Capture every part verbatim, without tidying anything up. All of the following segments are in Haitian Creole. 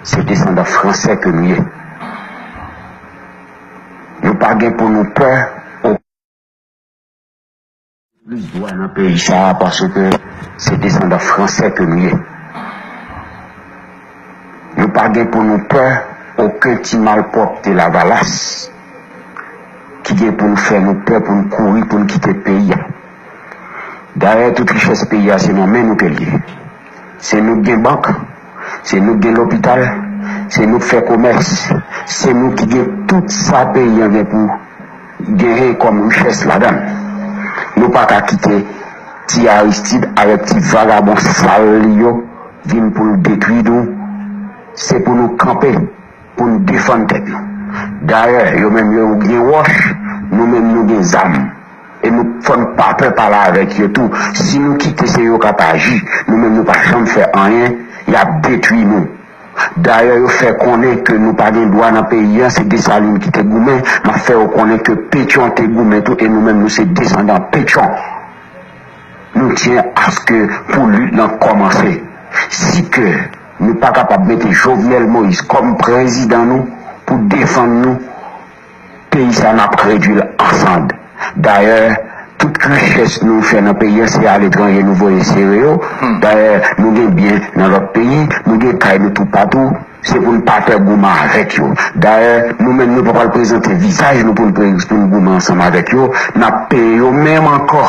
Se desandan fransè ke nou ye. Nou pa gen pou nou pè plis dwa nan peyi sa a paske se desandan fransè ke nou ye. Nou pa gen pou nou pè okenn ti malpwòpte Lavalas ki gen pou nou fè nou pè pou nou kouri pou nou kite peyi a. Dayè, tout richès peyi a se nan men nou ke l ye. Se nou k gen bank, se nou k gen lopital, se nou k fè komès, se nou ki gen tout sa peyi an gen pou genyen kòm richès ladan l. Nou pa ka kite ti Aristide avèk ti vagabon sal li yo vin pou l detwi nou. Se pou nou kanpe, pou n defann tèt nou. Dayè, yo menm yo gen wòch, nou menm nou gen zam. E nou fò n pa pè pale avèk yo tou. Si nou kite se yo k ap aji, nou menm nou pa janm fè anyen, y ap detwi nou. Dayè, yo fè konnen ke nou pa gen dwa nan peyi an, se Desalin ki te goumen, m ap fè yo konnen ke Petyon te goumen tou, e nou menm nou se desandan Petyon. Nou tyen aske pou lit lan kòmanse. Si ke nou pa kapab mete Jovenel Moïse kòm prezidan nou pou defann nou, peyi sa n ap redwi l an sand. Dayè, tout richès nou fè nan peyi an se aletranje nou voye sere yo. Dayè, nou gen byen nan lòt peyi, nou gen kay nou toupatou. Se pou n pa pè goumen avèk yo. Dayè, nou menm nou pa pral prezante vizaj nou pou n pre- pou n goumen ansanm avèk yo. N ap peye yo menm ankò.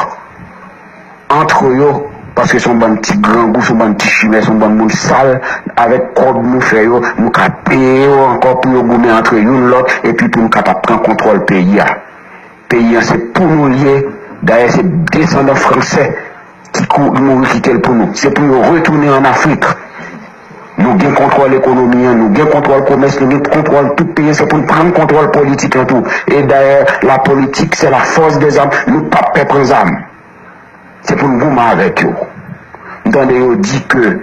Antre yo, paske se yon bann ti grangou, se yon bann ti chimè, se yon bann moun sal. Avèk kòb nou fè yo, nou ka peye yo ankò pou yo goumen antre youn lòt, epi pou nou kapab pran kontwòl peyi a. Peyi an se pou nou l ye, dayè se desandan fransè ki kou- mouri kite l pou nou. Se pou yo retounen ann Afrik. Nou gen kontwòl ekonomi an, nou gen kontwòl komès, nou gen kontwòl tout peyi an, se pou n pran kontwòl politik lan tou. E dayè, la politik, c'est la force des armes, nou p ap pè pran zam. Se pou n goumen avèk yo. M tande yo di ke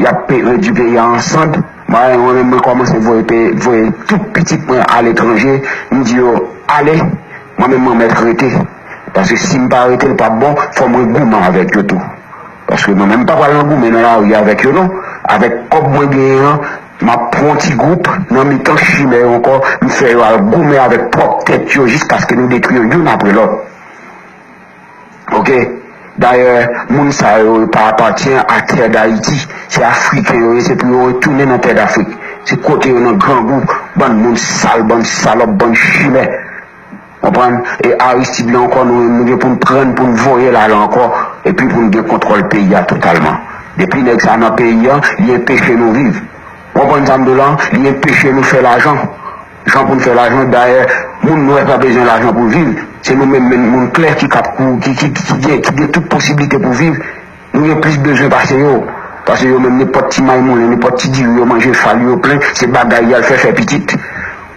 y ap pe- redwi peyi a an sand. Mwen menm, mwen kòmanse voye pe- voye tout pitit mwen aletranje. M di yo, ale, mwen menm mwen mèt rete. Paske si m pa rete, l p ap bon, fò mwen goumen avèk yo tou. Paske mwen menm m pa pral nan goumen nan lari avèk yo non. Avèk kòb mwen genyen an, m ap pran yon ti gwoup nan mitan chimè yo ankò, m fè yo al goumen avèk pwòp tèt yo jiskaske nou detwi yo youn apre lòt. Oke? Dayè, moun sa yo, yo pa apatyen a tè Dayiti. Se Afriken yo ye, se pou yo retounen nan tè Dafrik. Se kote yo nan grangou, bann moun sal, bann salòp, bann chimè. Konprann? E Aristide la ankò, nou menm, nou gen pou n pran l, pou n voye l ale ankò, epi pou n gen kontwòl peyi a totalman. Depi nèg sa nan peyi a, li enpeche nou viv. Ou konprann sa m di w la? Li enpeche nou fè lajan. Jan pou n fè lajan, dayè, moun nwè pa bezwen lajan pou viv. Se nou menm, menm moun klè ki kap kou- ki, ki, ki, ki gen, ki gen tout posiblite pou viv. Nou gen plis bezwen pase yo. Pase yo menm, nenpòt ti may moulen, nenpòt ti diri yo manje, fal yo plen, se bagay y al fè, fè pitit.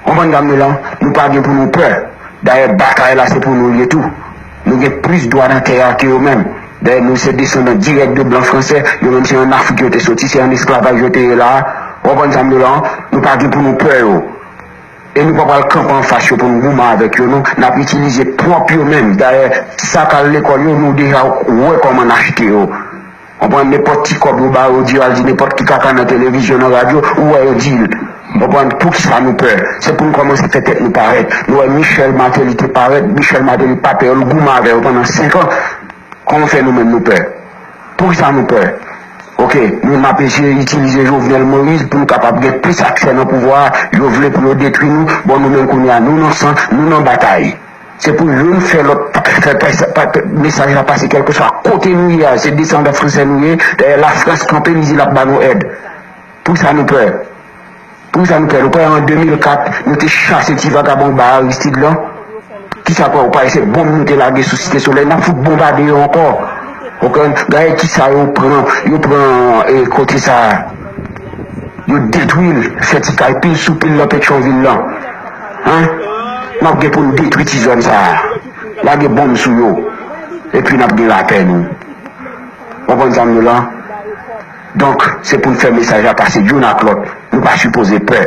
Konprann sa m di w la? Nou pa gen pou nou pè. Dayè, batay la se pou nou l ye tou. Nou gen plis dwa nan tè a ke yo menm. Dayè, nou se desandan dirèk de blan fransè. Yo menm se ann Afrik yo te soti, se ann esklavaj yo te ye la a. Ou konprann sa m di w la? Nou pa gen pou nou pè yo. E nou pa pral kanpe anfas yo pou n goumen avèk yo non. N ap itilize pwòp yo menm. Dayè, ti sa k al lekòl yo, nou deja wè kòman n achte yo. Konprann? Nenpòt ti kòb yo ba yo, di yo al di nenpòt ki kaka nan televizyon, nan radyo, ou wè yo di l. Konprann? Poukisa nou pè? Se pou n kòmanse fè tèt nou parèt. Nou wè Michel Martelly te parèt, Michel Martelly pa pè yo, l goumen avè yo pandan senk an. Kòman fè nou menm nou pè? Poukisa nou pè? Oke, nou n ap eseye itilize Jovenel Moïse pou nou kapab gen plis aksè nan pouvwa a. Yo vle pou yo detwi nou. Bon, nou menm kounye a, nou nan san, nou nan batay. Se pou youn fè lòt pa- fè pa- pa- mesaj la pase kèlkeswa kote nou ye a. Se desandan fransè nou ye. Dayè, Lafrans kanpe, li di l ap ba nou èd. Poukisa nou pè? Poukisa nou pè? Nou kwè an de mil kat, nou te chase ti vagabon ba Aristide lan? Kisa kwè ou pa se bonm nou te lage sou Site Solèy? N ap fout bonbade yo ankò. Ou konprann? Gade kisa yo pran, yo pran e, kote sa a. Yo detwi l, fè ti kay pil sou pil nan Petyonvil lan. Hein? N ap gen pou n detwi ti zòn sa a. Lage bonm sou yo. Epi n ap gen lapè nou. Konprann sa m di w la? Donk, se pou n fè mesaj la pase youn ak lòt. Nou pa sipoze pè.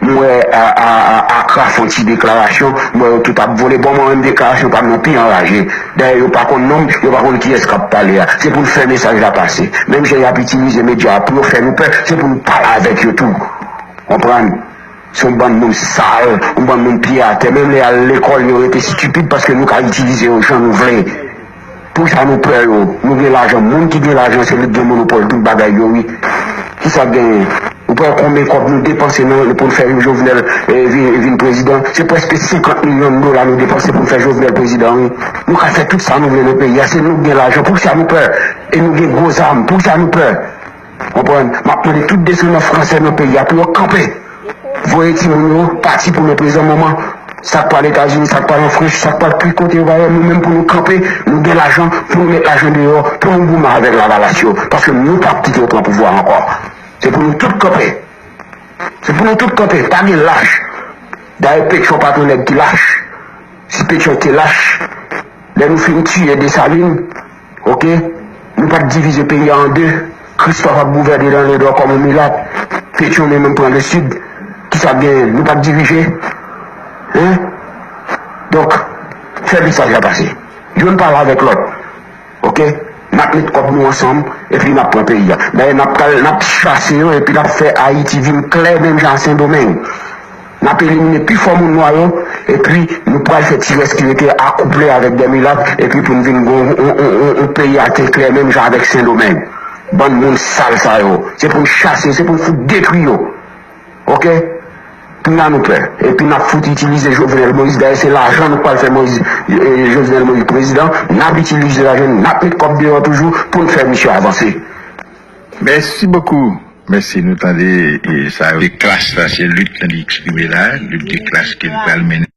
M wè a, a, a, Akra fè yon ti deklarasyon, m wè yo tout ap vole. Bon, mwen menm deklarasyon pa m nan pi anraje. Dayè, yo pa konn non m, yo pa konn kiyès k ap pale a. Se pou n fè mesaj la pase. Menm jan y ap itilize medya a pou yo fè nou pè, se pou n pale avèk yo tou. Konprann? Se yon bann moun sal, yon bann moun pye atè. Menm lè y al lekòl, yo rete estipid paske nou ka itilize yo jan nou vle. Poukisa nou pè yo? Nou gen lajan. Moun ki gen lajan, se li k gen monopòl tout bagay yo, wi. Kisa k genyen? Ou pè konbyen kòb nou depanse nan, pou n fè Jovenel eh, vin, vin prezidan? Se prèske senkant milyon dola nou depanse pou n fè Jovenel prezidan, wi. Nou ka fè tout sa nou vle nan peyi a. Se nou k gen lajan. Poukisa nou pè? E nou gen gwo zam. Poukisa nou pè? Konprann? M ap mande tout desandan fransè nan peyi a pou yo kanpe. Voye timoun yo pati pou le prezan moman. Sa k pral Etazini, sa k pral an Frans, sa k pral ki kote yo va ye, nou menm pou nou kanpe, nou gen lajan, pou nou met lajan deyò, pou nou goumen avèk lavalas yo. Paske nou p ap kite yo pran pouvwa ankò. Se pou nou tout kanpe. Se pou nou tout kanpe, pa gen lach. Dayè, Petyon pa t yon nèg ki lach. Si Petyon te lach, lè nou fin tiye Desalin, oke, nou pa t divize peyi a an de. Kristòf ap gouvène nan Ledò kòm yon milat. Petyon li menm pran Lesid. Kisa k genyen? Nou pa t dirije. Hein? Donk, fè mesaj la pase. Youn pale avèk lòt. Oke? N ap met kòb nou ansanm, epi n ap pran peyi a. Dayè, n ap pral, n ap chase yo, epi n ap fè Ayiti vin klè menm jan a Sendomeng. N ap elimine pi fò moun nwa yo, epi nou pral fè ti rès ki rete akouple avèk dè milat, epi pou n vin gon yon, yon, yon, yon peyi atè klè menm jan avèk Sendomeng. Bann moun sal sa yo. Se pou n chase yo, se pou n fout detwi yo. Oke? Kounye a nou pè. Epi n ap fout itilize Jovenel Moïse. Dayè, se lajan nou pral fè Moïse, eh, Jovenel Moïse prezidan. N ap itilize lajan, n ap met kòb deyò toujou pou n fè misye avanse. Mèsi bokou. Mèsi, nou tande e, sa yo. Se klas la, se lit lan li eksprime la, lit de klas ke l pral mennen.